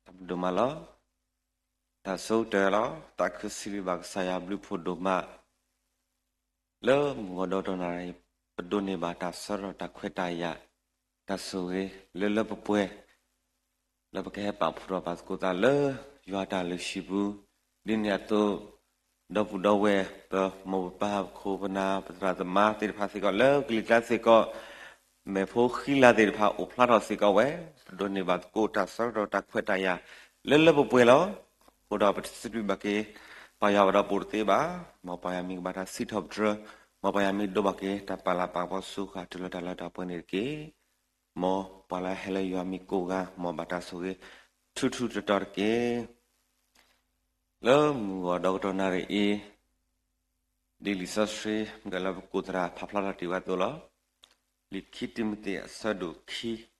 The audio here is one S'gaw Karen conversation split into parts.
တၢ်ဘျုးဒိၣ်မးလီၤ. တၢ်ဆိကတၢၢ်လီၤ. သးခုစံးဘျုးဘၣ်ကစၢ်ယွၤဘျုးဖှိၣ်ဒိၣ်မး လၢမုၢ်ဂီၤဒီတနၤအံၤ ပဒိးန့ၢ်ဘၣ်တၢ်ဆၢထၢၣ်တၢ်ခွဲးတၢ်ယာ် တၢ်ဆိၣ်ဂ့ၤလၢလၢပှဲၤပှဲၤ လၢပကဟဲပာ်ဖှိၣ်ထီၣ်ဘၣ်သကိးသးလၢယွၤတၢ်လုၢ်ဟံၣ်ပူၤ ဒ်န့ၣ်အသိး ဒီပုၢ်ဒီဝဲၢ် ပမိၢ်ပပၢ်ပခိၣ်ပနၢ် ပသရၣ်သမါသ့ၣ်တဖၣ်စ့ၢ်ကီး လၢကလံၤကျါစ့ၢ်ကီး မဲာ်ဖိဃံလၤသ့ၣ်တဖၣ်အိၣ်ဖျါထီၣ်စ့ၢ်ကီးဝဲ ပဒိးန့ၢ်ဘၣ်သကိးတၢ်ဆၢထၢၣ်တၢ်ခွဲးတၢ်ယာ် လၢလၢပှဲၤပှဲၤလီၤ. အဃိဒီးပတစံးဘျုးဘၣ်က့ၤ ပၢ်ယွၤဘၣ်ဒီးပအိၣ်တသ့ဘၣ်. မ်ပၢ်ယွၤမ့ၢ်ကဘၣ်တၢ်စံးထီၣ်ပတြၢၤ, မ်ပၢ်ယွၤမ့ၢ်ဒိးဘၣ်က့ၤ တၢ်ပာ်လၤပာ်ကပီၤဆူဃၣ်တုၤလၢတၢ်လၢတၢ်ပှဲၤန့ၣ်တက့ၢ်. မ်ပှၤလၢဟဲလၢယွၤမံၤကိးဂၤ မ်ဘၣ်တၢ်ဆိၣ်ဂ့ၤ ထူထူတီတီတက့ၢ်. လၢမုၢ်ဂီၤဒီကတီၢ်နၣ်ရံၣ်အံၤ ဒ်လံာ်စီဆှံ မ့ၢ်ကလၢပကိးသရၣ်ဖးဖျါထီၣ်တ့ၢ်ဝဲအသိးလီၤ. လံာ်ခံတံၤမသ့းအဆၢဒိၣ်ခံ,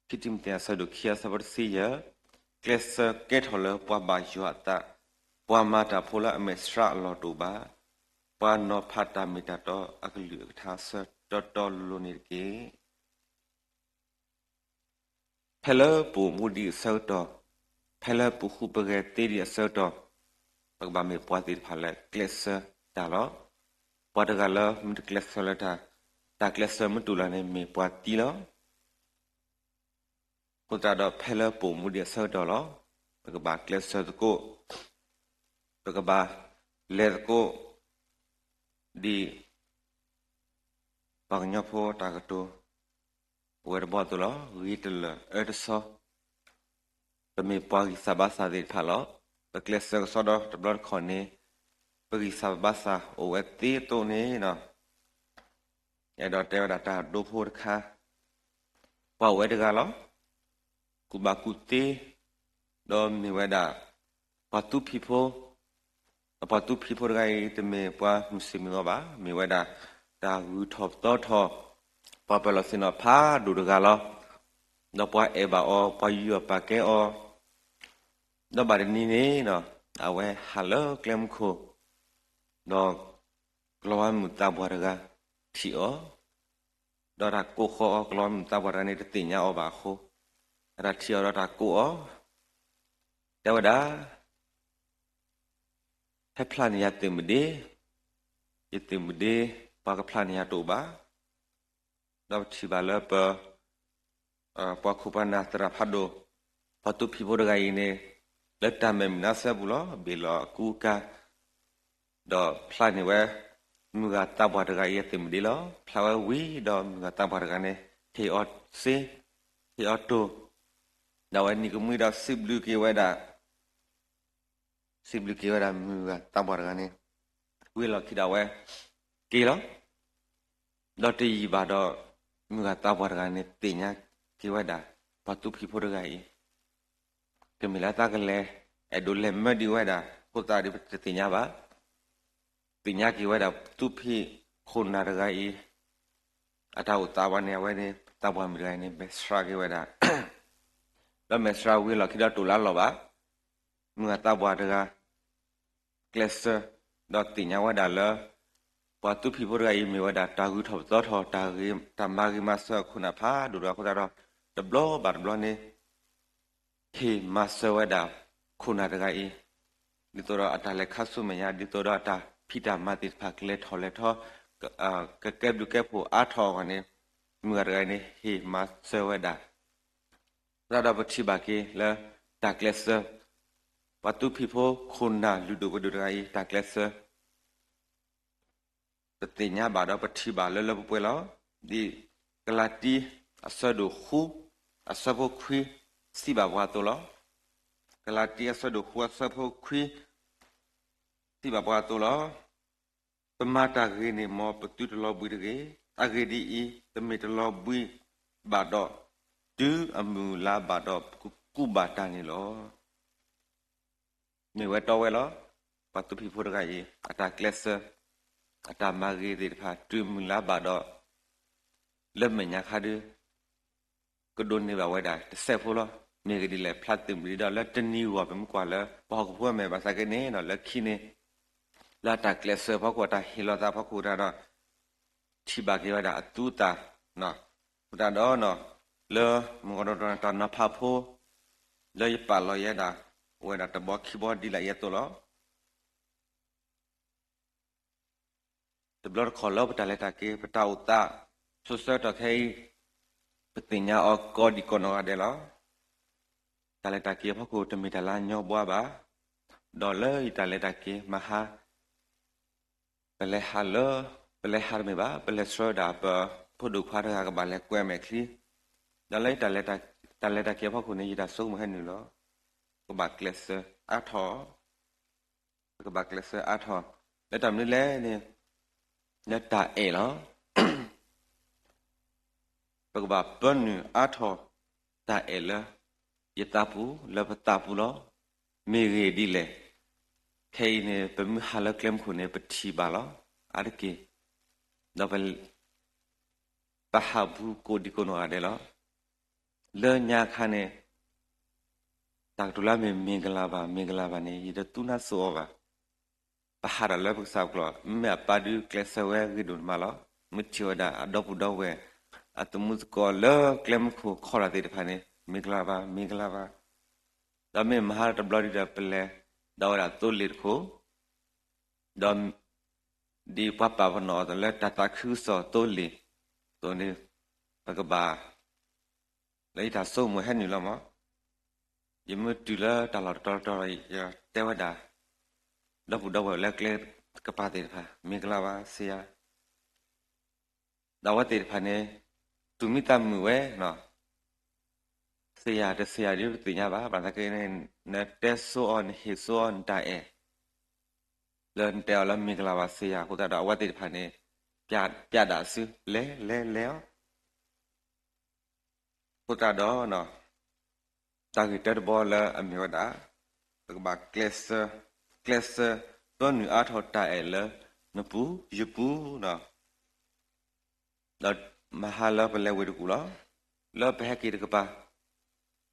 ခံတံၤမသ့းအဆၢဒိၣ်ခံ အဆၢဖိတဆံယဲၢ်, ကျဲးစၢးကဲထီၣ်လၢပှၤဘၣ်ယွၤအသး, ပှၤမၤတၢ်ဖိလၢအမဲာ်ဆှးအလီၢ်တအိၣ်ဘၣ်, ပှၤနီၤဖးတၢ်မ့ၢ်တၢ်တီအကလုၢ်အကထါအဆၢတီတီလိၤလိၤန့ၣ်တက့ၢ်. ဖဲလၢပအိၣ်မူဒံးအဆၢကတီၢ်, ဖဲလၢပဃူပဂဲၤသ့ဒံးအဆၢကတီၢ်, ပကဘၣ်မ့ၢ်ပှၤသ့ၣ်တဖၣ်လၢကျဲးစၢးတၢ်လီၤ. ပှၤတဂၤလၢမ့ၢ်တကျဲးစၢးလၢတၢ်, တၢ်ကျဲးစၢးမ့ၢ်တအိၣ်လၢၤန့ၣ် မ့ၢ်ပှၤသံလီၤ. အဃိသတးဒီးဖဲလၢပအိၣ်မူဒံးအဆၢကတီၢ်လီၤ, ပကဘၣ်ကျဲးစၢးသကိး, ပကဘၣ်လဲၤသကိး ဒ် ပှၤကညီဖိတၢ်ကတိၤ အိၣ်ဝဲတဘီအသိးလီၤ. ဂ့ၤတလၢာ်အၢတဆီ, ပမ့ၢ်ပှၤဂံၢ်စၢ်ဘါစၢ်သ့ၣ်တဖၣ်လီၤ. ပကျဲးစၢးကစီဒီတဘျီတခီၣ်န့ၣ် ပဂံၢ်စၢ်ဘါစၢ်အိၣ်ဝဲသ့အသိးန့ၣ် အဲၣ်ဒိးတဲဝဲဒၣ်တၢ်ဒိဖိတခါ, ပှၤအိၣ်ဝဲတဂၤလီၤ. ကူၣ်ဘၣ်ကူၣ်သ့, ဒီးမ့ၢ်ဝဲဒၣ် ပှၤသူဖံးဖိ, ဒီးပှၤသူဖံးဖိတဂၤအံၤ တမ့ၢ်ပှၤမုၢ်ဆ့ၣ်မုၢ်ဂီၤဘၣ်, မ့ၢ်ဝဲဒၣ်တၢ်ဂုၤထီၣ်ပသီထီၣ်, ပှၤပၢၤလီၢ်ဆ့ၣ်နီၤဖးဒိၣ်တဂၤလီၤ. ဒီးပှၤအဲၣ်ဘၣ်အီၤ, ပှၤယူးယီၣ်ပာ်ကဲအီၤ, ဒီးဘၣ်တနံၤန့ၣ် အဝဲဟးလၢကျဲမုၢ်ခိၣ်, ဒီး ကလီၤဝါမုၢ်သးပှၢ်တဂၤထံၣ်အီၤ, ဒီးတၢ်ကိးဃီအီၤ, ကလီၤဝါမုၢ်သးပှၢ်တဂၤန့ၣ် တသ့ၣ်ညါအီၤဘၣ်အဃိ, အတၢ်ထံၣ်အီၤဒီးတၢ်ကိးအီၤ, တဲဝဲဒၣ်, ဟဲဖျါန့ၢ်ယၤသုးမုၢ်ဒ့, ယသုးမုၢ်ဒ့ ပှၤကဖျါန့ၢ်ယၤတအိၣ်ဘၣ်. ဒီးပထံၣ်ဘၣ်လၢပ ပှၤခိၣ်ပှၤနၢ်သရၣ်ဖးဒိၣ်, ပှၤသူဖံးဖိတဂၤအံၤန့ၣ် လၢတၢ်မဲာ်မုၢ်နါစၢၤပူၤလီၤ, ဘ့ၣ်လီၤအကူအကၤ, ဒီးဖျါန့ၢ်ဝဲ မုၢ်ဂၤသးပှၢ်တဂၤအံၤအသုးမုၢ်ဒ့လီၤ. ဖျါဝဲဝံၤဒီးမုၢ်ဂၤသးပှၢ်တဂၤန့ၣ် ဟ့ၣ်အီၤစ့, ဟ့ၣ်အီၤတိၢ်, ဒီးအဝဲနံၤကမှံဒီးစံးဘျုးက့ၤဝဲဒၣ် စံးဘျုးက့ၤဝဲဒၣ်မုၢ်ဂၤသးပှၢ်တဂၤန့ၣ် ဝံၤလီၢ်ခံဒီးအဝဲက့ၤလီၤ. ဒီးတယံာ်ဘၣ်ဒီး မုၢ်ဂၤသးပှၢ်တဂၤန့ၣ် သ့ၣ်ညါက့ၤဝဲဒၣ် ပှၤသူဖံးဖိတဂၤအံၤ ကမ့ၢ်လၢသးကလဲၤ အဲၣ်ဒိးလဲၤမၢဒံးဝဲဒၣ် အဃိသတးဒီးပတသ့ၣ်ညါဘၣ်. သ့ၣ်ညါက့ၤဝဲဒၣ် သူဖံးခိၣ်နၢ်တဂၤအံၤ အတၢ်အိၣ်သးဝဲန့ၣ် အဝဲန့ၣ် သးပှၢ်မုၣ်တဂၤအံၤန့ၣ် မဲာ်ဆှးက့ၤဝဲဒၣ် ဒီးမဲာ်ဆှးဝံၤလီၢ်ခံဒီးတအိၣ်လၢအလီၢ်ဘၣ်. မုၢ်ဂၤသးပှၢ်တဂၤ ကျဲးစၢး ဒီးသ့ၣ်ညါဝဲဒၣ်လၢ ပှၤသူဖံးဖိတဂၤအံၤမ့ၢ်ဝဲဒၣ် တၢ်ဂုၤထီၣ်ပသီထီၣ် တၢ်ဂ့ၤ တၢ်မၤဂ့ၤမၤစၢၤအခိၣ်နၢ်ဖးဒိၣ်တဂၤအဃိသတးဒီး တဘျီဘၣ်တဘျီန့ၣ် ဟ့ၣ်မၤစၢၤဝဲဒၣ် ခိၣ်နၢ်တဂၤအံၤ ဒ်သိးဒီးအတၢ်လဲၤခါဆူမဲာ်ညါ ဒ်သိးဒီးအတၢ်ဖံးတၢ်မၤသ့ၣ်တဖၣ် ကလဲၤထီၣ်လဲၤထီ ကကဲဘျုးကဲဖှိၣ်အါထီၣ်အဂီၢ်န့ၣ် မုၢ်ဂၤတဂၤအံၤန့ၣ် ဟ့ၣ်မၤစၢၤဝဲဒၣ် သတးဒီးပထံၣ်ဘၣ်က့ၤလၢ တၢ်ကျဲးစၢး ပှၤသူဖံးဖိခိၣ်နၢ်လုၢ်ဒိၣ်ပှ့ၤဒိၣ်တဂၤအံၤ တၢ်ကျဲးစၢး ပသ့ၣ်ညါဘၣ်ဒီးပထံၣ်ဘၣ်လၢလၢပှဲၤပှဲၤလီၤ. ဒ်ကလၤတံ အဆၢဒိၣ်ဃု အဆၢဖိခွံ စံးဘၣ်ပှၤအသိးလီၤ. ကလၤတံ အဆၢဒိၣ်ဃု အဆၢဖိခွံ စံးဘၣ်ပှၤအသိးလီၤ. ပမၤတၢ်ဂ့ၤန့ၣ် မ်ပသုတလီၤဘှံးတဂ့ၤ. အဂ့ၢ်ဒ်အံၤ, ပမ့ၢ်တလီၤဘှံးဘၣ်ဒီး, တုၤအမုၢ်လါဘၣ်ဒီး ပကကူးဘၣ်တၢ်န့ၣ်လီၤ. မ့ၢ်ဝဲတီဝဲလီၤ. ပှၤသူဖံးဖိတဂၤအံၤ အတၢ်ကျဲးစၢး အတၢ်မၤဂ့ၤသ့ၣ်တဖၣ် တုၤမုၢ်လါဘၣ်ဒီး လၢမဲာ်ညါခါဒု ကဒိးန့ၢ်ဘၣ်ဝဲဒၣ်တစဲးဖိလီၤ. မ့ၢ်ဂ့ၢ်ဒ်လဲၣ် ဖျါသုးမုၢ်ဒ့ဒီး လၢတနံၤအဂီၢ် ပမ့ၢ်ကွၢ်လၢ ပှၤဟီၣ်ခိၣ်ဖိအမဲာ်ဘၣ်ဆၣ်က့န့ၣ်ဒီး လၢခံန့ၣ် လၢအတၢ်ကျဲးစၢးဖီခိၣ် အတၢ်ဟ့ၣ်လီၤသးဖီခိၣ်တၢ်ဒီး ထံၣ်ဘၣ်က့ၤဝဲဒၣ်အသူအသၣ် အဃိသတးဒီး လၢမုၢ်ဂီၤဒီတနၤ တၢ်နီၤဖးဖိ လၢယပာ်လီၤယဲဒၣ် အိၣ်ဝဲဒၣ်တဘီခံဘီဒ်လဲၣ်အံၤအသိးလီၤ. တဘျီတခီၣ်လၢပတၢ်လဲၤတၢ်က့ၤ ပတၢ်အိၣ်သး ဆိဆၢကတီၢ်ခဲအံၤ ပသ့ၣ်ညါအီၤကိးဒံးကိးနီၢ်ဂၤဒဲးလီၤ. တၢ်လဲၤတၢ်က့ၤအဖီခိၣ်တမ့ၢ်တၢ်လၢအညီဘှါဘၣ်. ဒီးလၢယတၢ်လဲၤတၢ်က့ၤ မဟါ ပလဲၤဟးလၢ ပလဲၤဟးတမ့ၢ်ဘၣ်, ပလဲၤဆှၢဒၣ်ပဖိဒိၣ်ခွါတဂၤကဘၣ်လဲၤကွဲးမဲာ်ချံ, ဒီးလၢယတၢ်လဲၤတၢ်က့ၤအဖီခိၣ်န့ၣ် ယတၢ်ဆိကမိၣ်ဟဲနုာ်လီၤ. ကဘၣ်ကျဲးစၢးအါထီၣ်, ပကဘၣ်ကျဲးစၢးအါထီၣ် လၢတၢ်မနုၤလဲၣ်န့ၣ် လၢတၢ်အဲၣ်လီၤ. ပကဘၣ်ပၢနုာ်အါထီၣ်တၢ်အဲၣ်လၢ ယသးပူၤ လၢပသးပူၤလီၤ. မ့ၢ်ဂ့ၢ်ဒ်လဲၣ်, ခဲအံၤန့ၣ် ပမ့ၢ်ဟးလၢကျဲမုၢ်ခိၣ်န့ၣ် ပထံၣ်ဘၣ်လီၤ. အါတက့ၢ်, ဒီး ပဟးဘူးကိးဒံးကိးနီၢ်ဂၤဒဲးလီၤ. လၢညါအခါန့ၣ် တၢ်ကတိၤလၢမ့ၢ်မ့ၢ်ကလၤဘၣ် မ့ၢ်ကလၤဘၣ်န့ၣ် ယတသူနါစိအီၤဘၣ်. ပဟးဒီးလၢပကစၢ်ပကျီၢ် မ့ၢ်အပၢ်ဒုးကျဲးစၢးဝဲဂ့ၤဒိၣ်မးလီၤ. မ့ၢ်ထံၣ်ဝဲဒၣ်အဒီပုၢ်ဒီဝဲၢ် အသမူသကိးလၢကျဲမုၢ်ခိၣ်ခီၣ်တၢ်သ့ၣ်တဖၣ်န့ၣ် မ့ၢ်ကလၤဘၣ် မ့ၢ်ကလၤဘၣ်. ဒီးမ့ၢ်မဟါတဘျီဒ်ဒီး ပလဲၤဒီးဝဲဒၣ်သိလ့ၣ်တခိၣ် ဒီး ဒ်ပှၤပာ်ပနီၣ်အီၤလၢတၢ်သးခုကစီၣ်သိလ့ၣ်အသိးန့ၣ် ပကဘၣ် လၢယတၢ်ဆိကမိၣ်ဟဲနုာ်လီၤမး, ယမ့ၢ်တုၤလၢတၢ်လီၢ်တတီၤတီၤ ယတဲဝဲဒၣ် ဒီပုၢ်ဒီဝဲၢ်လၢကျဲကပၤသ့ၣ်တဖၣ် မ့ၢ်ကလၤဘၣ် စ့ယၤ, ဒီးအဝဲသ့ၣ်တဖၣ်န့ၣ် သူၣ်မံသးမုာ်ဝဲ စ့ယၤတစ့ယၤဒ်ပသ့ၣ်ညါဘၣ်. ဘၣ်ဆၣ်က့န့ၣ် နတဲဆိအီၤ နဟ့ၣ်ဆိအီၤနတၢ်အဲၣ် လၢနတဲအီၤလၢမ့ၢ်ကလၤဘၣ် စ့ယၤအဃိသတးဒီး အဝဲသ့ၣ်တဖၣ်န့ၣ် ပျဲဒၣ်အစု လဲၤလဲၤလဲၤအီၤ အဃိသတးဒီး တၢ်ဂ့ၢ်တၢတဘီလၢအမ့ၢ်ဝဲဒၣ် ပကဘၣ်ကျဲးစၢး ကျဲးစၢးပၢနုာ်အါထီၣ်တၢ်အဲၣ်လၢနပူၤယပူၤ ဒီးမဟါလၢပလဲၤဝ့ၢ်တကူၣ်လီၤ. လၢပဟဲက့ၤတကပၤ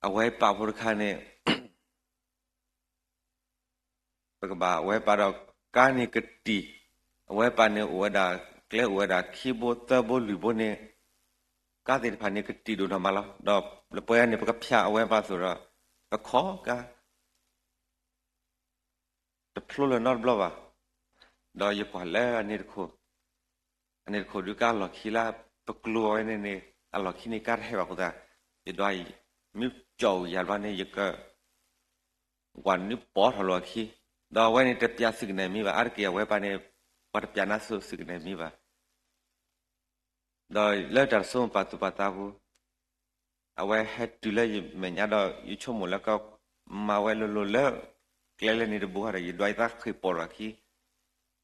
အဝဲပာ်ဖိတခါန့ၣ် ပကဘၣ်အဝဲပာ်ဒီးကါန့ၣ်ကတံာ်, အဝဲပာ်န့ၣ်အိၣ်ဝဲဒၣ် ကျဲအိၣ်ဝဲဒၣ်ခံဘိသၢဘိလွံၢ်ဘိန့ၣ် ကါသ့ၣ်တဖၣ်န့ၣ်ကတံာ်ဒိၣ်နီၢ်မးလီၤ. ဒီးလၢပှဲၤန့ၣ် ပကဖၠးအဝဲပာ်သိးဒီး ပခီကါ တဖျိလၢၤနီတဘျီဘၣ်. ဒီးယကွၢ်လၢအန့ၣ်တခိၣ်, အန့ၣ်တခိၣ်ဒုးကါလီၢ်ခံလၢ ပကျိၤဝဲန့ၣ်န့ၣ် အလီၢ်ခံန့ၣ်ကါတဟဲဘၣ်အဃိသတး ယဒွး မ့ၢ်ကၠီၣ်အူယၤဘျီန့ၣ် ယက ဝဲနုာ်ပိာ်ထီၣ်လီၢ်ခံ, ဒီးအဝဲန့ၣ်တပျးသုးကနဲၣ်မံၤဘၣ်, အါတက့ၢ်အဝဲပာ်န့ၣ် ပှၤတပျးနါစိၤသုးကနဲၣ်မံၤဘၣ်. ဒီးလၢတၢ်တဆိကမိၣ်ပာ်သူၣ်ပာ်သးပူၤ အဝဲဟဲတုၤလၢယမဲာ်ညါဒီး ယဆိကမိၣ်လၢကမၤဝဲလိၤလိၤလၢ ကျဲလၢန့ၣ်တဘိဃီဒီး ယဒွးယသးဃ့ၢ်ပိာ်ထီၣ်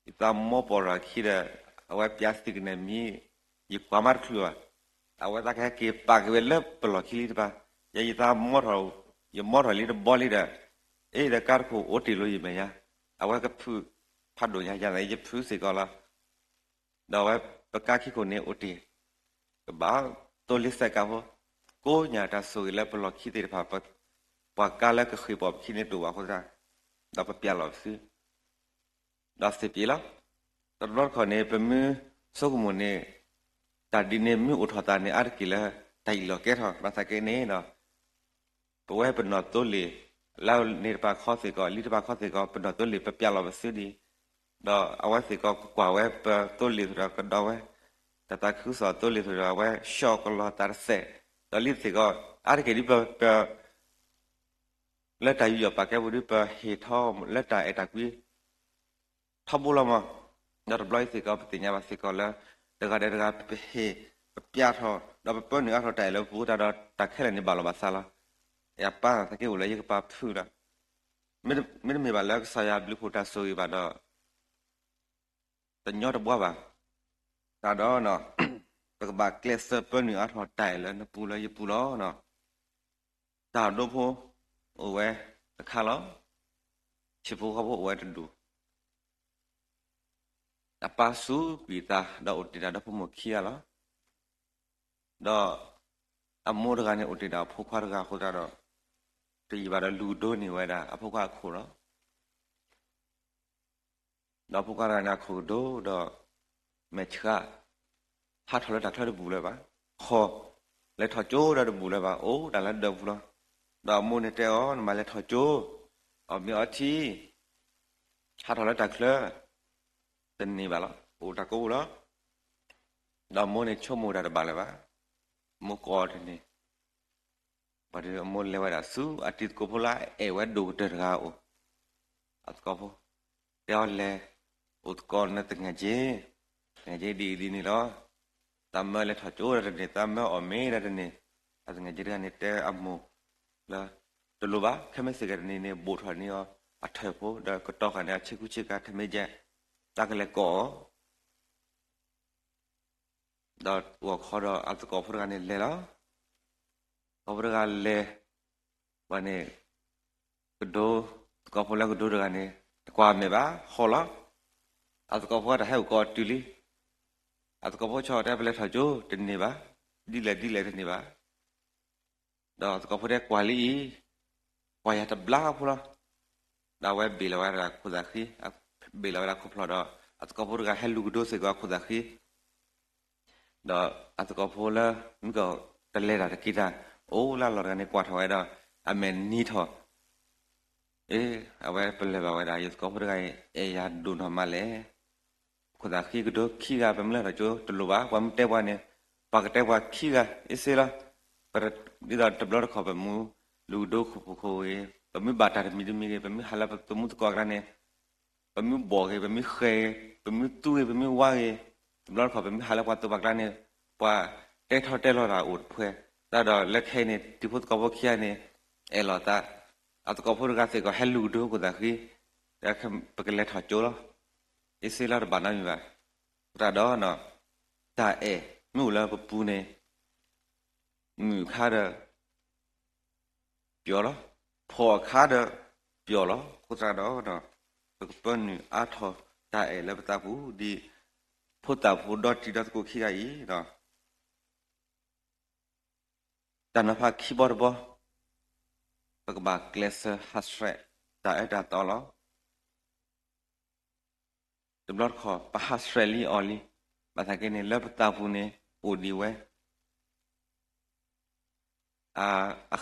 အခံ, ယသးမီပိာ်ထီၣ်အခံဒီး အဝဲပျးသုးကနဲၣ်မံၤ ယကွၢ်မးတချုးဘၣ်. အဝဲသးကဟဲက့ၤပာ်က့ၤဝဲလၢပလီၢ်ခံလံတပၤ, ယဲယသးမီထီၣ်, ယမီထီၣ်လံတဘီလံဒီး အ့ၣ်ဒီးကါတခိၣ်အိၣ်တ့ၢ်လိာ်ယမဲာ်ညါ, အဝဲကဖုးဖးဒိၣ်ညါယၤန့ၣ် ယဖုးစ့ၢ်ကီးလီၤ. ဒီးအဝဲပကါခံခိၣ်န့ၣ်အိၣ်တ့ၢ် ကဘၣ်သိလ့ၣ်စဲးကးဖိ, ကိးညါတၢ်ဆိၣ်ဂ့ၤလၢပလီၢ်ခံသ့ၣ်တဖၣ် ပှၤကါလၢကဃ့ၢ်ပိာ်ပခံန့ၣ်တအိၣ်ဘၣ်အဃိသတး ဒီးပပျးလီၤပစု ဒီးစ့ပှဲၤလီၤ. တဘျီတခီၣ်န့ၣ် ပမ့ၢ်ဆိကမိၣ်န့ၣ် တၢ်ဒ်န့ၣ်မ့ၢ်အိၣ်ထီၣ်သးန့ၣ် အါတက့ၢ်လၢတၢ်အံၣ်လီၤကဲထီၣ် ဘၣ်ဆၣ်က့န့ၣ် ပဝဲပနီၢ်သိလ့ၣ် လၢန့ၣ်တပၤခီသ့ၣ်ကီး လံတပၤခီသ့ၣ်ကီး ပနီၢ်သိလ့ၣ် ပပျးလီၤပစုဒံး, ဒီးအဝဲသ့ၣ်ကီးကကွၢ်ဝဲပသိလ့ၣ်သဒီးကဒီးဝဲ, တၢ်သးခုကစီၣ်သိလ့ၣ်သဒီး အဝဲဆှီကလီၤသးတစဲး, ဒီးလံသ့ၣ်ကီး အါတက့ၢ်ဒ်ပ ပ လၢတၢ်ယူးယီၣ်ပာ်ကဲပူၤဒ်ပဟ့ၣ်ထီၣ်လၢတၢ်အဲၣ်တၢ်ကွံ ထီဘိလီၤမး, ဒီးတဘျီအံၤသ့ၣ်ကီး ပသ့ၣ်ညါဘၣ်စ့ၢ်ကီးလၢ တဂၤဒီးတဂၤ ပဟ့ၣ် ပပျးထီၣ် ဒီးပပၢနုာ်အါထီၣ်တၢ်အဲၣ်လၢပပူၤတၢ်ဒီး တၢ်ခဲလၢာ်န့ၣ်ဘၣ်လီၤဘၣ်စးလီၤ. ယပၢ်သးက့အိၣ်လၢယကပၤဖုးဒီး မ့တမ့ၢ်ဘၣ်လၢကစၢ်ယွၤဘျုးဖှိၣ်တၢ်ဆိၣ်ဂ့ၤဘၣ်ဒီး တညီတဘှါဘၣ်. တၢ်ဒီး ပကဘၣ်ကျဲးစၢးပၢနုာ်အါထီၣ်တၢ်အဲၣ်လၢနပူၤလၢယပူၤလီၤ. တၢ်ဒိဖိအိၣ်ဝဲတခါလီၤ. ဆံးဖိဃီဖိအိၣ်ဝဲတဒူၣ်, အပၢ်စူးကွံာ်အသးဒီးအိၣ်တ့ၢ်တၢ်ဒီဖိမိၢ်ခံဂၤလီၤ. ဒီးအမိၢ်တဂၤန့ၣ်အိၣ်တ့ၢ်ဒီးအဖိခွါတဂၤအဃိသတးဒီး တယံာ်ဘၣ်ဒီးလူၤဒိန့ၢ်ဝဲဒၣ်အဖိခွါအခိၣ်လီၤ. ဒီးဖိခွါတဂၤန့ၣ် အခိၣ်ကဒိၣ်ဒီး မဲာ်ဆှး ဟးထီၣ်လၢတၢ်ချၢတဘူၣ်လၢၤဘၣ်, ခီၣ်လဲၤထီၣ်ကၠိဒီးတဘူၣ်လၢၤဘၣ်, အိၣ်ဒၣ်လၢဒၢးပူၤလီၤ. ဒီးအမိၢ်န့ၣ်တဲအီၤ နမၤလဲၤထီၣ်ကၠိ, အီၣ်မ့ၤအီထံ, ဟးထီၣ်လၢတၢ်ချၢ, တန့ၢ်ဘၣ်လီၤ, အိၣ်တၢ်ကိးပူၤလီၤ. ဒီးအမိၢ်န့ၣ်ဆိကမိၣ်တၢ်တဘၣ်လၢၤဘၣ်, မိၢ်ကိးအီၤတန့ၢ်, ဘၣ်ဒီးအမိၢ်လဲၤဝဲဒၣ်ဆူအတံၤသကိးဖိလၢအအဲၣ်ဝဲဒိၣ်ကတၢၢ်တဂၤအအိၣ်, အသကိးဖိ, တဲအီၤလဲၤ, အိၣ်သကိးနသငဲၢ်က့, သငဲၢ်က့ဒ်အံၤဒ်န့ၣ်လီၤ, သးမၢလဲၤထီၣ်ကၠိဒၣ်တန့ၢ်, သးမၢအီၣ်မ့ၤဒၣ်တန့ၢ်, အသငဲၢ်က့တဂၤန့ၣ်တဲအမိၢ်လၢ တလိၣ်ဘၣ်, ခဲမ့ၢ်သ့ၣ်ကတန့ၢ်န့ၣ် ဘိၣ်ထီၣ်န့ၢ်အီၤအထၢၣ်ဖိ ဒီးကတီၤဃာ်န့ၢ်အဆ့ကူဆ့ကၤထဲမ့ၢ်ကဲ, သးကလဲၤကိးအီၤ ဒီးဂီၤခီဒီးအသကိးဖိတဂၤန့ၣ်လဲၤလီၤ. သကိးဖိတဂၤလဲၤ, ဘၣ်န့ၣ်, ကဒိ, သကိးဖိလၢကဒိတဂၤန့ၣ် တကွၢ်မဲာ်ဘၣ်, ဟီၣ်လီၤ. အသကိးဖိတၢ်ဟဲအိၣ်ကိးတုၤလံ. အသကိးဖိဆီၣ်တဲ ပလဲၤထီၣ်ကၠိတန့ၢ်ဘၣ်, ဒ်လဲၣ်ဒ်လဲၣ်တန့ၢ်ဘၣ်. ဒီးအသကိးဖိတဲကွၢ်လံအံၤ, ကွၢ်ယၤတဘျါဖိလီၤ. ဒီးအဝဲဘ့ၣ်လီၤဝဲဒၣ်ခိၣ်သၣ်ဃံ, ဘ့ၣ်လီၤဝဲဒၣ်ခိၣ်ဖျီၣ်ဒီး အသကိးဖိတဂၤဟဲလူၤကဒိစ့ၢ်ကီးအခိၣ်သၣ်ဃံ ဒီးအသကိးဖိလၢ မ့ၢ်ကီးတလဲၤတၢ်တက့ၤတၢ် အိၣ်လၢအလီၢ်တဂၤန့ၣ် ကွၢ်ထီၣ်ဝဲဒီး အမဲာ်နံၤထီၣ်, အ့, အဝဲပလၢၢ်ဘၣ်ဝဲဒၣ် ယသကိးဖိတဂၤအံၤ အဲၣ်ယၤဒိၣ်နီၢ်မးလဲၣ်. ခိၣ်သၣ်ဃံကဒိခံဂၤ ပမ့ၢ်လဲၤထီၣ်ကၠိတလိၣ်ဘၣ်, ပှၤမ့ၢ်တဲပှၤန့ၣ် ပှၤကတဲပှၤခံဂၤ အ့စ့လီၤ. ဒ်သိးတဘျီတခီၣ် ပမ့ၢ်လူၤကဒိခိၣ်ဖိဃိဂ့ၤ, ပမ့ၢ်ဘၣ်တၢ်တမံၤတမံၤဂ့ၤ, ပမ့ၢ်ဟးလၢပသမူသကိးအကျါန့ၣ် ပမ့ၢ်ဘီၣ်ဂ့ၤ, ပမ့ၢ်ဃဲၤဂ့ၤ, ပမ့ၢ်သူဂ့ၤ, ပမ့ၢ်ဝါဂ့ၤ, တဘျီတခီၣ် ပမ့ၢ်ဟးလၢပှၤသကိးအကျါန့ၣ် ပှၤတဲထီၣ်တဲလီၤတၢ်အိၣ်တဖှဲ, တၢ်ဒီးလၢခဲအံၤန့ၣ် တံၤဖိသကိးဖိခံဂၤန့ၣ် အဲၣ်လိာ်သး, အသကိးဖိတဂၤစ့ၢ်ကီး ဟဲလူၤကဒိခိၣ်သၣ်ဃံ, ပကလဲၤထီၣ်ကၠိလီၤ. အ့စ့လီၤ တဘၣ်နီတမံၤဘၣ်. သတးဒီး တၢ်အဲၣ်မ့ၢ်အိၣ်လၢပပူၤန့ၣ် မုၢ်အခါဒီး ပျီလီၤ, ဖီၣ်အခါဒီး ပျီလီၤ. အဃိသတးဒီး ပကပၢနုာ်အါထီၣ်တၢ်အဲၣ်လၢပသးပူၤ ဒ်ဖိသၣ်ဖိဒီတံၤဒီသကိးခံဂၤအံၤ, တၢ်နီၤဖးခံဘီတဘီ, ပကဘၣ်ကျဲးစၢးဟးဆှဲးတၢ်အၢတၢ်သီလီၤ. တဘျီတခီၣ် ပဟးဆှဲးလံအီၤလံ, ဘၣ်ဆၣ်က့န့ၣ် လၢပသးပူၤန့ၣ် အိၣ်ဒံးဝဲ အ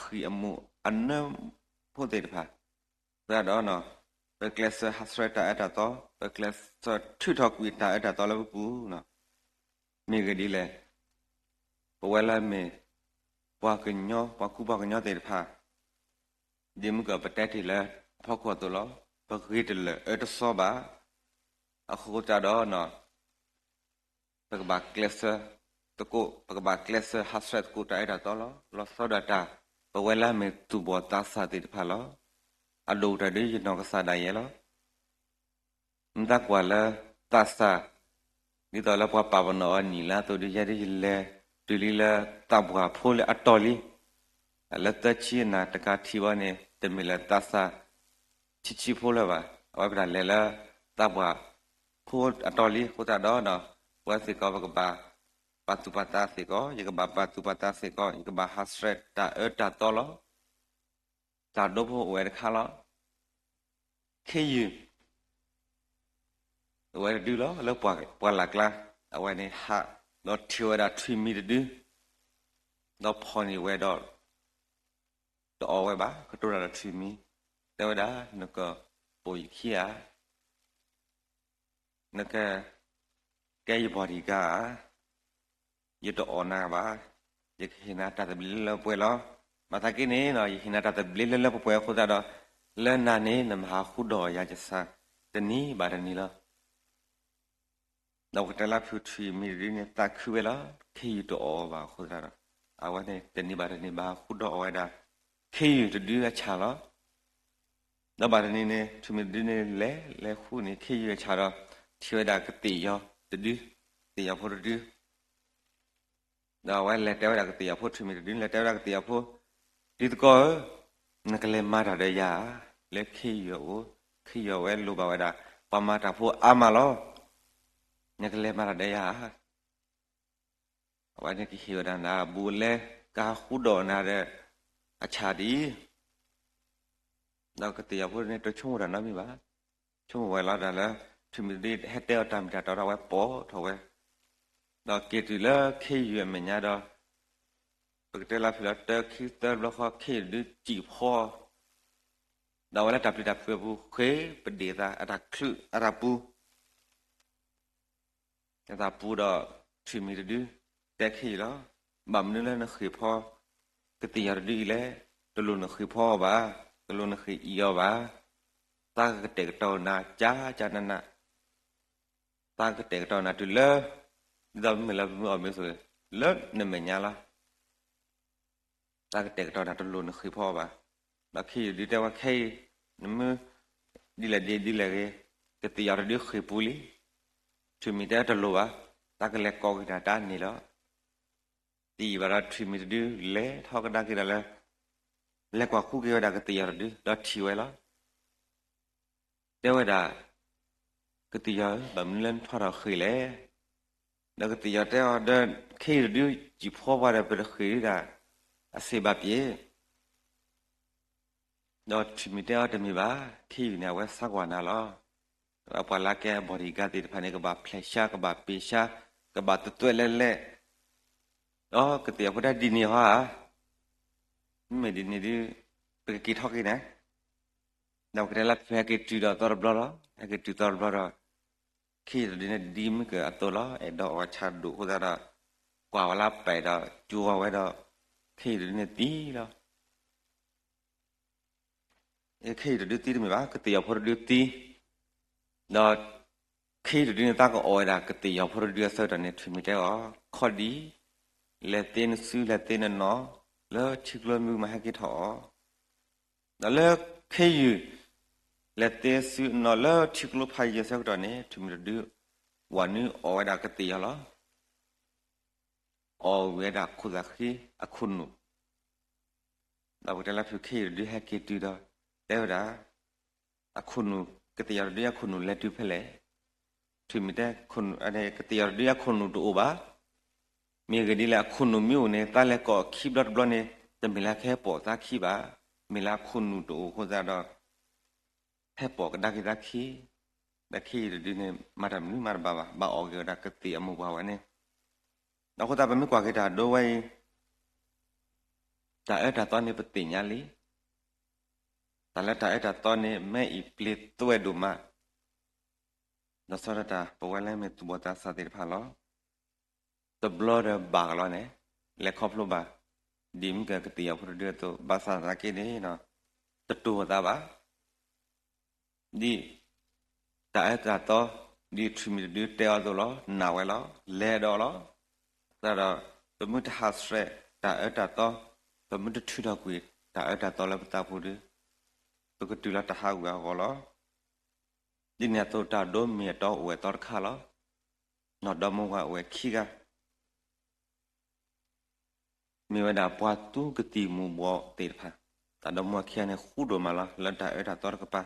ဃံၢ်အမူးအနၢဖိသ့ၣ်တဖၣ်, သတးဒီး ပကျဲးစၢးဟးဆှဲးတၢ်အၢတၢ်သီ, ပကျဲးစၢးထုးထီၣ်ကွံာ်တၢ်အၢတၢ်သီလၢပပူၤ, မ့ၢ်ဂ့ၢ်ဒ်လဲၣ်, ပဝဲလၢမ့ၢ် ပှၤကညီ, ပှၤကူပှၤကညီသ့ၣ်တဖၣ် ဒ်မ့ၢ်ကီးပတဲတ့ၢ်လၢအဖီခိၣ်အသိးလီၤ, ပဂ့ၤတလၢာ်အၢတစီဘၣ်. အဃိသတးဒီး ပကဘၣ်ကျဲးစၢးသကိး, ပကဘၣ်ကျဲးစၢးဟးဆှဲးသကိးတၢ်အၢတၢ်သီလီၤ. လီၤဆီဒၣ်တၢ် ပဝဲလၢအမ့ၢ်သူၣ်ဘီၣ်သးစၢ်သ့ၣ်တဖၣ်လီၤ. အဒိၣ်ကတၢၢ်ဒ်ယနီၢ်ကစၢ်ဒၣ်ယဲလီၤ. မ့ၢ်သးကွၢ်လၢသးစၢ်, ဒ်သိးလၢပှၤပာ်ပနီၣ်အီၤနံၣ်လၢအသိးဒီး ယဲဒ်ယလဲၤတုၤလံလၢသးပှၢ်ဖိလၢအတီၤလံ, လၢသၢဆံအနၤတကးထံၣ်ဘၣ်န့ၣ် တမ့ၢ်လၢသးစၢ်ဆံးဆံးဖိလၢၤဘၣ်. အဝဲပတၢ်လဲၤလၢသးပှၢ်ဖိအတီၤလံအဃိသတးဒီး ပဝဲစ့ၢ်ကီး ပကဘၣ်ပာ်သူၣ်ပာ်သးစ့ၢ်ကီး, ယကဘၣ်ပာ်သူၣ်ပာ်သးစ့ၢ်ကီး, ယကဘၣ်ဟးဆှဲးတၢ်အၢတၢ်သီလီၤ. တၢ်ဒိဖိအိၣ်ဝဲတခါလီၤ. ခ့ယုၢ် အိၣ်ဝဲတဒုလီၤ လၢပှၢ်လၢ်ကျါ, အဝဲန့ၣ်ဟး, ဒီးထံၣ်ဝဲဒၣ်ထွံၣ်မံၤတဒု, ဒီးဖီၣ်န့ၢ်ဝဲဒီး တအီၣ်ဝဲဘၣ်, ကတိၤတၢ်ဒီးထွံၣ်မံၤ, တဲဝဲဒၣ် နကပိာ်ယခံဧါ, နက ကဲယ bodyguard ဧါ, ယတအီၣ်နၤဘၣ်, ယကဟ့ၣ်နၤတၢ်သဘျ့လၢလၢပှဲၤပှဲၤလီၤ. ဘၣ်ဆၣ်က့န့ၣ် ယဟ့ၣ်နၤတၢ်သဘျ့လၢလၢပှဲၤပှဲၤအဃိသတးဒီး လၢနၤန့ၣ် နမၤဟးဃုဒီးယၤယဆၣ် တနံၤဘၣ်တနံၤလီၤ. ဒီးပကတဲလၢဖုထွံၣ်မံၤတဒုန့ၣ် သးခုဝဲလီၤ. ခ့ယုၢ်တအီၣ်ဘၣ်အဃိသတးဒီး အဝဲန့ၣ် တနံၤဘၣ်တနံၤဘၣ်ဟးဃုဒီးအီၣ်ဝဲဒၣ် ခ့ယုၢ်တဒုအဆၣ်လီၤ. ဒီးဘၣ်တနံၤန့ၣ် ထွံၣ်မံၤတဒုန့ၣ် လဲၤ လဲၤဃုန့ၢ်ခ့ယုၢ်အဆၣ်ဒီး ထံၣ်ဝဲဒၣ်ကသ့ၣ်ယီၤတဒု, သ့ၣ်ယီၤဖိတဒု ဒီးအဝဲလဲၤတဲဝဲဒၣ်ကသ့ၣ်ယီၤဖိ, ထွံၣ်မံၤတဒုန့ၣ် လဲၤတဲဝဲဒၣ်ကသ့ၣ်ယီၤဖိ, တံၤသကိးဧၢ, နကလဲၤမၤတၢ်ဒီးယၤဧါ, လၢခ့ယုၢ်အအိၣ်, ခ့ယုၢ်အဝဲလိၣ်ဘၣ်ဝဲဒၣ် ပှၤမၤတၢ်ဖိအါမးလီၤ. နကလဲၤမၤတၢ်ဒီးယၤဧါ. အဝဲန့ၣ်ကဟ့ၣ်ဝဲဒၣ်နၤ ဘူးလဲကဟးဃုဒီးနၤဒီး အဆၣ်ဒ်အံၤ ဒီးကသ့ၣ်ယီၤဖိန့ၣ် တဆိကမိၣ်တၢ်နီတမံၤဘၣ်. ဆိကမိၣ်ဝဲလီၤဒၣ်လၢ ထွံၣ်မံၤတဒုဟဲတဲအီၤတၢ်မ့ၢ်တၢ်တီဒီး အဝဲပိာ်ထီၣ်ဝဲ, ဒီးက့ၤတုၤလၢခ့ယုၢ်အမဲာ်ညါဒီး ပကတဲလၢဖုးလီၤ တၢ ခံ သၢ တဘျီဃီ ခ့ယုၢ်တဒုစံၣ်ဖီ ဒီးအဝဲလၢတၢ်ပျံၤတၢ်ဖုးအပူၤ ဃ့ပဒ့ၣ်အသး အတၢ်ချုးအတၢ်ပူၤ အတၢ်ပူၤဒီး ထွံၣ်မံၤတဒု တဲခ့ယုၢ်လီၤ. ဘၣ်မနုၤလၢနဃ့ၢ်ဖီ ကသ့ၣ်ယီၤတဒုအံၤလဲၣ်. တလိၣ်နဃ့ၢ်ဖီအီၤဘၣ်, တလိၣ်နဃ့ၢ်အံၤအီၤဘၣ်. သးကကတဲာ်ကတီၤနၤ ကၢ်ကၢ်နးနး, သးကကတဲာ်ကတီၤနၤတုၤလၢ ဒ်သိးမ့ၢ်လၢပမ့ၢ်အီၣ်မ့ၢ်ဆိး လၢနမဲာ်ညါလီၤ. သးကတဲာ်ကတီၤနၤ တလိၣ်နဃ့ၢ်ဖီအီၤဘၣ်. ဒီးခ့ယုၢ်တဒုတဲဝဲ ခဲအံၤ နမ့ၢ်ဒ်လဲၣ်ဒ်လဲၣ်ဂ့ၤ, ကသ့ၣ်ယီၤတဒုဃ့ၢ်ပူၤလံ. ထွံၣ်မံၤတဲတလိၣ်ဘၣ်, သးကလဲၤကိးက့ၤတၢ်တၢ်န့ၣ်လီၤ. တယံာ်ဘၣ်ဒီး ထွံၣ်မံၤတဒုလဲၤထီၣ်ကဒါက့ၤဒီးလၢ လဲၤကွၢ်ဃုက့ၤဝဲဒၣ်ကသ့ၣ်ယီၤတဒု ဒီးထံၣ်ဝဲလီၤ. တဲဝဲဒၣ် ကသ့ၣ်ယီၤဧၢ, ဘၣ်မနုၤလၢနထီၣ်ထီၣ်ဃ့ၢ်လဲၣ်. ဒီးကသ့ၣ်ယီၤတဲအီၤ ဒီးခ့ယုၢ်တဒုစံၣ်ဖီပှၤဒီး ပတဃ့ၢ်ဒၣ် အစ့ၣ်ဘၣ်ပှ့ၤ ဒီးထွံၣ်မံၤတဲအီၤတမ့ၢ်ဘၣ်, ခ့ယုၢ်န့ၣ် အဝဲဆါကွၢ်နၤလီၤ. ဒီးပှၤလၢကဲ bodyguard သ့ၣ်တဖၣ်န့ၣ် ကဘၣ်ဖျဲးဆါ ကဘၣ်ပ့ၤဆါ ကဘၣ်တသွဲလဲၣ်လဲၣ်. ဒီးကသ့ၣ်ယီၤဖိတဲဒ်န့ၣ်ဟီဧါ, မ့မ့ၢ်ဒ်န့ၣ်ဒုး ပကက့ၤထီၣ်က့ၤန့ၣ်. ဒီးပကတဲလၢဖုးဟဲက့ၤတုၤဒီးသီတဘျီလီၤ. ဟဲက့ၤတုၤသီတဘျီဒီး ခ့ယုၢ်တဒုန့ၣ်ဒ်မုၢ်ကၢအသိးလီၤ. အဲၣ်ဒိးအီၣ်ဆၣ်ဒိၣ်အဃိသတးဒီး ကွၢ်ဝဲလၢပာ်ဒီးကၠိဝဲဒီး ခ့ယုၢ်တဒုန့ၣ်သံလီၤ. ခ့ယုၢ်တဒုသံတမ့ၢ်ဘၣ်, ကသ့ၣ်ယီၤဖိတဒုသံ. ဒီးခ့ယုၢ်တဒုန့ၣ် သးကအီၣ်ဝဲဒၣ်ကသ့ၣ်ယီၤဖိတဒုအဆၢကတီၢ်န့ၣ် ထွံၣ်မံၤတဲအီၤ ခီဒံး, လဲၤသ့နစုလဲၤသ့နနီၢ် လၢထံကျိမုၢ်မးဟဲက့ၤထီၣ်အီၤ. ဒီးလၢခ့ယုၢ် လဲၤသ့စုနီၢ်လၢထံကျိဖးယံၤအဆၢကတီၢ်န့ၣ် ထွံၣ်မံၤတဒု ဝၤနုအီၣ်ဝဲဒၣ်ကသ့ၣ်ယီၤလီၤ. အီၣ်ဝဲဒၣ်ခိၣ်သးဃ့အခိၣ်နူာ် ဒီးပကတဲလၢဖုးခ့ယုၢ်တဒုဟဲက့ၤတုၤဒီး တဲဝဲဒၣ် အခိၣ်နူာ် ကသ့ၣ်ယီၤတဒုအခိၣ်နူာ်လဲၤတုၤဖဲလဲၣ်. ထွံၣ်မံၤတဲ ကသ့ၣ်ယီၤတဒုအခိၣ်နူာ်တအိၣ်ဘၣ်. မ့ၢ်ဂ့ၢ်ဒ်လဲၣ် အခိၣ်နူာ်မ့ၢ်အိၣ်န့ၣ် သးလဲၤကိးအခံဘျီတဘျီန့ၣ် တမ့ၢ်လၢကဟဲပိာ်သးခံဘၣ်. မ့ၢ်လၢအခိၣ်နူာ်တအိၣ်အဃိသတးဒီး ဟဲပိာ်ကဒါက့ၤသးခံ. ဒီးခ့ယုၢ်တဒုန့ၣ် မၤတၢ်မနုၤမၤတဘၣ်ဘၣ်, ဘၣ်အီၣ်က့ၤဝဲဒၣ်ကသ့ၣ်အမိၢ်ပှၢ်ဝဲန့ၣ်. ဒီးအဃိသတး ပမ့ၢ်ကွၢ်က့ၤတၢ်ဒိဝဲအံၤ တၢ်အၢတၢ်သီန့ၣ်ပသ့ၣ်ညါလံ. တၢ်လၢတၢ်အၢတၢ်သီန့ၣ် မ့ၢ်အံၤပျ့ၤသွဲၣ်ဒိၣ်မး, ဒီးဆီဒၣ်တၢ် ပဝဲလၢမ့ၢ်သူၣ်ဘီၣ်သးစၢ်သ့ၣ်တဖၣ်လီၤ. တဘျီဒီးဘၣ်ကလီန့ၣ် လဲၤခီဖျိဘၣ် ဒ်မုၢ်ကၢကသ့ၣ်ယီၤဖိတဒုအသိး ဘၣ်ဆၣ်သနာ်က့န့ၣ် တတိၢ်သးဘၣ်. ဒ်တၢ်အၢတၢ်သီ ဒ်ထွံၣ်မံၤတဒုတဲအီၤအသိးလီၤ, နာ်ဝဲလီၤ, လဲၤဒီးလီၤ. သတးဒီး ပမ့ၢ်တဟးဆှဲး တၢ်အၢတၢ်သီ, ပမ့ၢ်တထုးထီၣ်ကွံာ် တၢ်အၢတၢ်သီလၢပသးပူၤဒီး ပကတုၤလၢတၢ်ဟးဂူာ်ဟးဂီၤလီၤ. ဒ်န့ၣ်အသိး တၢ်ဒိမ့ၢ်အတီအိၣ်ဝဲအသီတခါလီၤ. နီၢ်ဒီမါဝၤအိၣ်ဝဲခံဂၤ မ့ၢ်ဝဲဒၣ်ပှၤသူကသံၣ်မူၤဘှီးသ့ၣ်တဖၣ်, တၢ်ဒီမါဝၤခံဂၤန့ၣ် ဃူဒိၣ်မးလီၤ လၢတၢ်အၢတၢ်သီတကပၤ.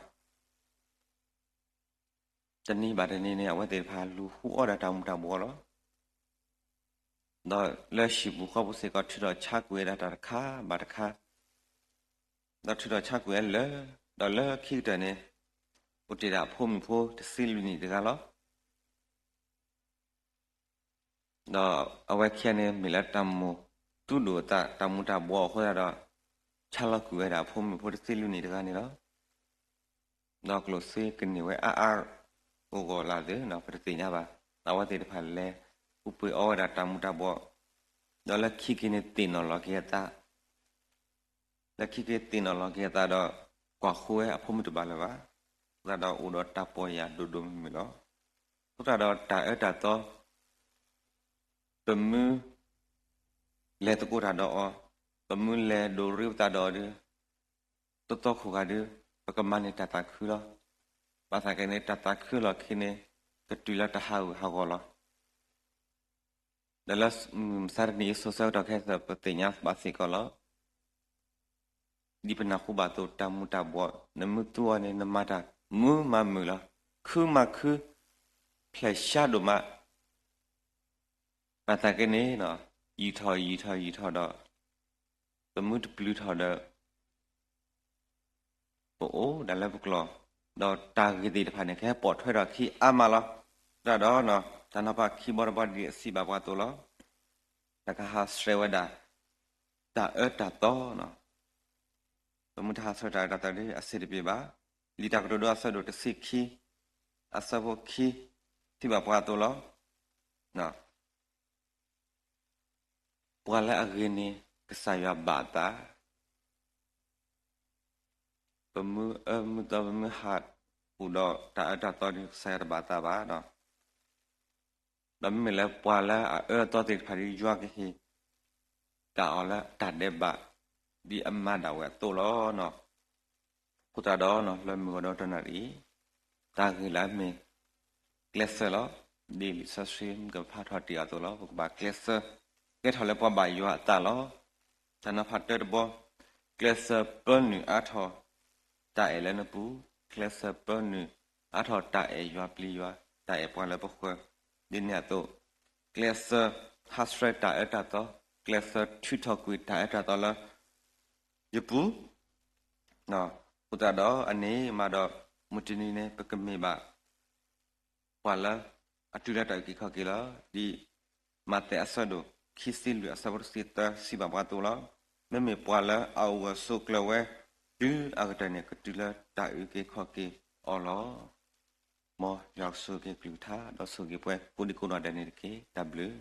တနံၤဘၣ်တနံၤန့ၣ် အဝဲသ့ၣ်တဖၣ်လူၤဃုအီၣ်ဒၣ်တၢ်မူၤတၢ်ဘှီးလီၤ. ဒီးလၢဟံၣ်ပူၤဃီပူၤစ့ၢ်ကီး ထုးထီၣ်ဆါကွံာ်ဝဲဒၣ်တၢ်တခါဘၣ်တခါ, ဒီးထုးထီၣ်ဆါကွံာ်ဝဲလၢာ်, ဒီးလၢခံကတၢၢ်န့ၣ် အိၣ်တ့ၢ်ဒၣ်အဖိမုၣ်ဖိတဆံလွံၢ်နံၣ်တဂၤလီၤ. ဒီးအဝဲခံဂၤန့ၣ် မ့ၢ်လၢတၢ်မိၣ်သူဒိၣ်အသး တၢ်မူၤတၢ်ဘှီးအဃိသတးဒီး ဆါလီၤကွံာ်ဝဲဒၣ်အဖိမုၣ်ဖိတဆံလွံၢ်နံၣ်တဂၤန့ၣ်လီၤ. ဒီးကျိၣ်စ့ကန့ၢ်ဝဲအါအါဂီၢ်ဂီၢ်လၢ်သ့ၣ် ပတသ့ၣ်ညါဘၣ်. အဝဲသ့ၣ်တဖၣ်လဲၤပှ့ၤအီဝဲဒၣ်တၢ်မူၤတၢ်ဘှီး, ဒီးလၢခံက့ၤန့ၣ် သ့ၣ်နီၣ်လီၤက့ၤအသး လၢခံက့ၤသ့ၣ်နီၣ်လီၤက့ၤအသးဒီး ကွၢ်ဃုဝဲအဖိမုၣ်တဘၣ်လၢၤဘၣ်. အဃိသတးဒီးအိၣ်ဒီးတၢ်ပီၢ်ယၢ်ဒိၣ်ဒိၣ်မုၢ်မုၢ်လီၤ. အဃိသတးဒီးတၢ်အၢတၢ်သီ ပမ့ၢ်လဲၤသကိးတၢ်ဒီးအီၤ, ပမ့ၢ်လဲၤဒိးရ့ပသးဒီးအီၤဒီး သီသီခိၣ်ဂၤဒီး ပကမၤန့ၢ်တၢ်သးခုလီၤ. ဘၣ်ဆၣ်က့န့ၣ် တၢ်သးခုလီၢ်ခံန့ၣ် ကတုၤလၢတၢ်ဟးဂူာ်ဟးဂီၤလီၤ. ဒီးလၢမုၢ်မဆါတနံၤအံၤ စိၤဆၢကတီၢ်ခဲအံၤ ပသ့ၣ်ညါဘၣ်စ့ၢ်ကီးလီၤ. ဒ်ပနၢ်ဟူဘၣ်အသိး တၢ်မူၤတၢ်ဘှီး နမ့ၢ်သူအီၤန့ၣ် နမၤတၢ်မုာ်မးမုာ်လီၤ. ခုမးခု ဖျဲးဆါဒိၣ်မး. ဘၣ်ဆၣ်က့န့ၣ် ယံာ်ထီၣ်ယံာ်ထီၣ်ယံာ်ထီၣ်ဒီး ပမ့ၢ်တပျုၤထီၣ်ဒီး ပအိၣ်ဒၣ်လၢပကျိာ်, ဒီးတၢ်ဂ့ၢ်သ့ၣ်တဖၣ်န့ၣ် ကဟဲပိာ်ထွဲထီၣ်ခံအါမးလီၤ. သတးဒီး တၢ်နီၤဖးခံဘီတဘီဒ်အစံးဘၣ်ပှၤအသိးလီၤ. တၢ်ကဟးဆှဲးဝဲဒၣ် တၢ်အၢတၢ်သီန့ၣ်, ပမုၢ်တဟါဆၢတၢ်အၢတၢ်သီဒ်အဆံးတပ့ၤဘၣ်. လံာ်တၢ်ကတိၤဒိအဆၢဒိၣ်တဆံခံ, အဆၢဖိခံ, ထံၣ်ဘၣ်ပှၤအသိးလီၤ. ပှၤလၢအဂ့ၤန့ၣ် ကစၢ်ယွၤဘၣ်အသး ပမုၢ်အၢမုၢ်သီပမုၢ်ဟးအိၣ်ဒီးတၢ်အၢတၢ်သီဒီး ကစၢ်ယွၤတဘၣ်သးဘၣ်ဒီး, ဒီးမ့မ့ၢ်လၢပှၤလၢအအၢအသီသ့ၣ်တဖၣ်ဒီး ယွၤကဟ့ၣ်တၢ်အီၤလၢတၢ်ဒဲးဘး ဒ်အမၤဒၣ်ဝဲအသိးလီၤ. အဃိသတးဒီး လၢမုၢ်ဂီၤဒီတနံၤအံၤ တၢ်ဂ့ၢ်လၢအမ့ၢ် ကျဲးစၢးလီၤ. ဒ်လံာ်စီဆှံမုၢ်ကဖးထီၣ်တ့ၢ်အသိးလီၤ. ပကဘၣ်ကျဲးစၢး ကဲထီၣ်လၢပှၤဘၣ်ယွၤအသးလီၤ. တၢ်နီၤဖးတၢတဘီ, ကျဲးစၢးပၢနုာ်အါထီၣ် တၢ်အဲၣ်လၢနပူၤ, ကျဲးစၢးပၢနုာ်အါထီၣ်တၢ်အဲၣ်ယွၤပျံၤယွၤ, တၢ်အဲၣ်ပှၤလၢပဃၢၤ, ဒ်န့ၣ်အသိး, ကျဲးစၢးဟးဆှဲးတၢ်အၢတၢ်သီ, ကျဲးစၢးထုးထီၣ်ကွံာ်တၢ်အၢတၢ်သီလၢ ယပူၤ အဃိသတးဒီးအန့ၣ်မးဒီး မုၢ်တနံၤန့ၣ် ပကမ့ၢ်ဘၣ် ပှၤလၢအတုၤလၢတၢ်အုၣ်က့ၤခီၣ်က့ၤလီၤ. ဒ်မးသဲအဆၢဒိၣ်ခံဆံလွံၢ်အဆၢဖိတဆံသၢစံးဘၣ်ပှၤအသိးလီၤ. မ့မ့ၢ်ပှၤလၢအအိၣ်ဂၢၢ်ဆိးကျၢၤဝဲ တုၤအကတၢၢ်န့ၣ် ကတုၤလၢတၢ်အုၣ်က့ၤခီၣ်က့ၤအီၤလီၤ. မ်ယွၤကဆိၣ်ဂ့ၤက့ၤကလုၢ်ကထါ ဒီးဆိၣ်ဂ့ၤပှၤကိးဒံကိးနီၢ်ဒဲးန့ၣ်တက့ၢ်. တၢ်ဘျုး